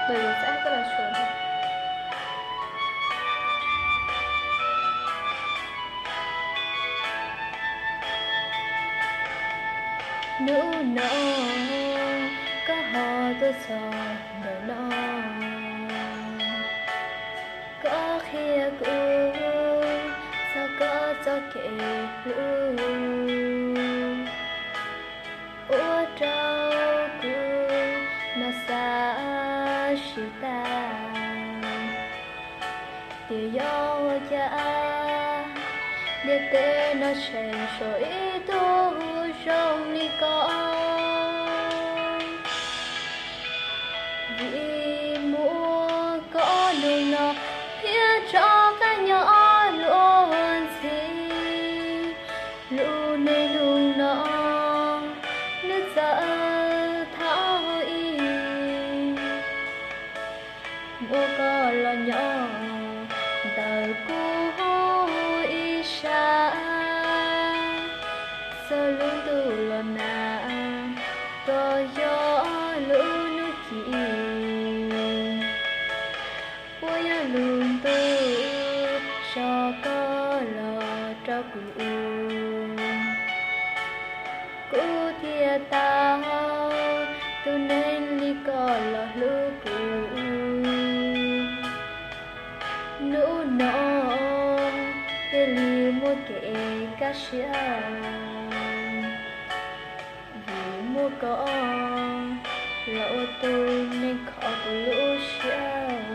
Hnub no koj ho tuaj txog ntawm no, koj qhia kuv txog koj txoj kev hlub, ua rau kuv no xav tsis tag tias yog ua cas ntiaj teb no tseem tshuav ib tug zoo li koj. Vim muaj koj hnub no thiaj rov qab nyob luag ntxhi. Lub neej hnub no nws txawv thaum ub, muaj koj los nyob ntawm kuv ib sab. Txog lub ntuj los nag, koj yog lub hnub ci, puas yog lub ntuj tso koj los rau kuv, kuv thiaj tau tus neeg li koj los hlub kuv. Hnub no thiaj li muaj kev kaj siab, vim muaj koj los ua tus neeg kho kuv lub siab.